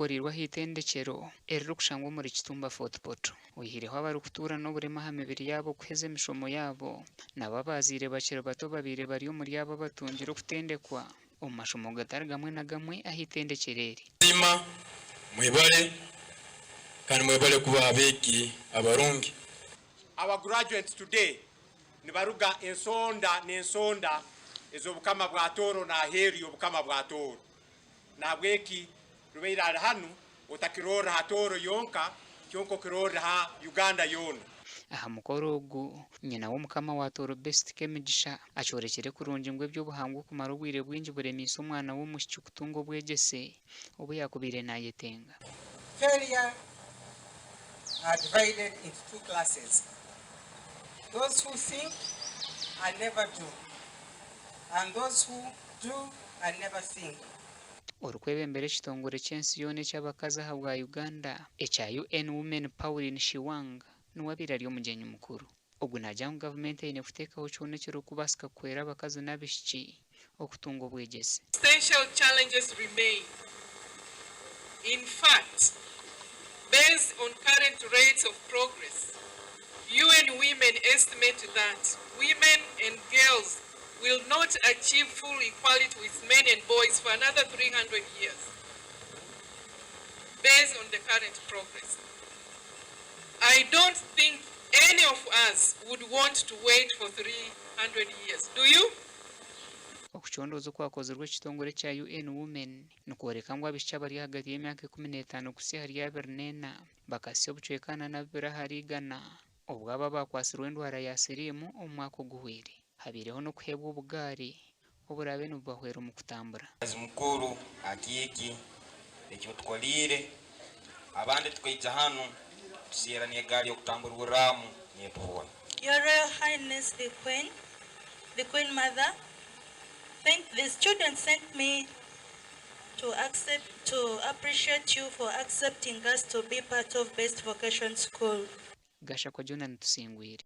Gukoreirwe aha itendekyero eririkushangwa omuri Kitumba Fort Portal. Oihireho abarikutuura n'oburema aha mibiri yaabo kuheza emishomo yaabo, nabo abazaire bakiri bato babaire bari omuri abo abatungire okutendekwa omu mashomo gatari gamwe na gamwe aha itendekyero eri. Buzima mwebale kandi mwebale kuba abeegi abarungi. Our graduates today nibaruga ensonda n'ensonda ez'Obukama bwa Tooro n'aheeru y'Obukama bwa Tooro. Nahabweki rubaire ari hanu otakirorra ha Tooro yonka kyonka okirorre ha Uganda yoona. Aha mukoro ogu, nyina w'Omukama wa Tooro Best Kemigisha akyorekire kurungi ngu eby'obuhangwa okumara obwire bwingi buremiise omwana w'omwishiki kutunga obwegyese obu yaakubaire naayetenga. Failure are divided into two classes, those who think and never do, and those who do and never think. Orikwebembera ekitongore ky'ensi yoona eky'abakazi ahabwa Uganda ekya UN Women Pauline Shiwang niwe abaire ari omugyenyi mukuru. Ogu naagira ngu gavumenti eine kuteekaho kyona ekirikubaasika kuhwera abakazi n'abaishiki okutunga obwegyese. Substantial challenges remain. In fact, based on current rates of progress, UN Women estimate that women and girls will not achieve full equality with men and boys for another 300 years, based on the current progress. I don't think any of us would want to wait for 300 years. Do you? Okucondooza okwakozirwe ekitongore ekya UN Women nikworeka ngu abaishiki abari ahagati y'emyaka 15 kuhitsya ahari 24 bakahitsya obucweka 42 ahari igana obw'abo abaakwatsirwe endwara ya siriimu omu mwaka oguhweire. Habaireho n'okuheebwa obugaari oburaabe nibubahwera omu kutambura. Mukazi mukuru akiiki eki otukoliire, abandi tukaija hanu tuseera n'egaari y'okutambururramu netuhwa. Your Royal Highness the Queen, the Queen Mother, thank the students sent me to accept to appreciate you for accepting us to be part of Best Vocation School. Gashakwa Jonah Tusingwire.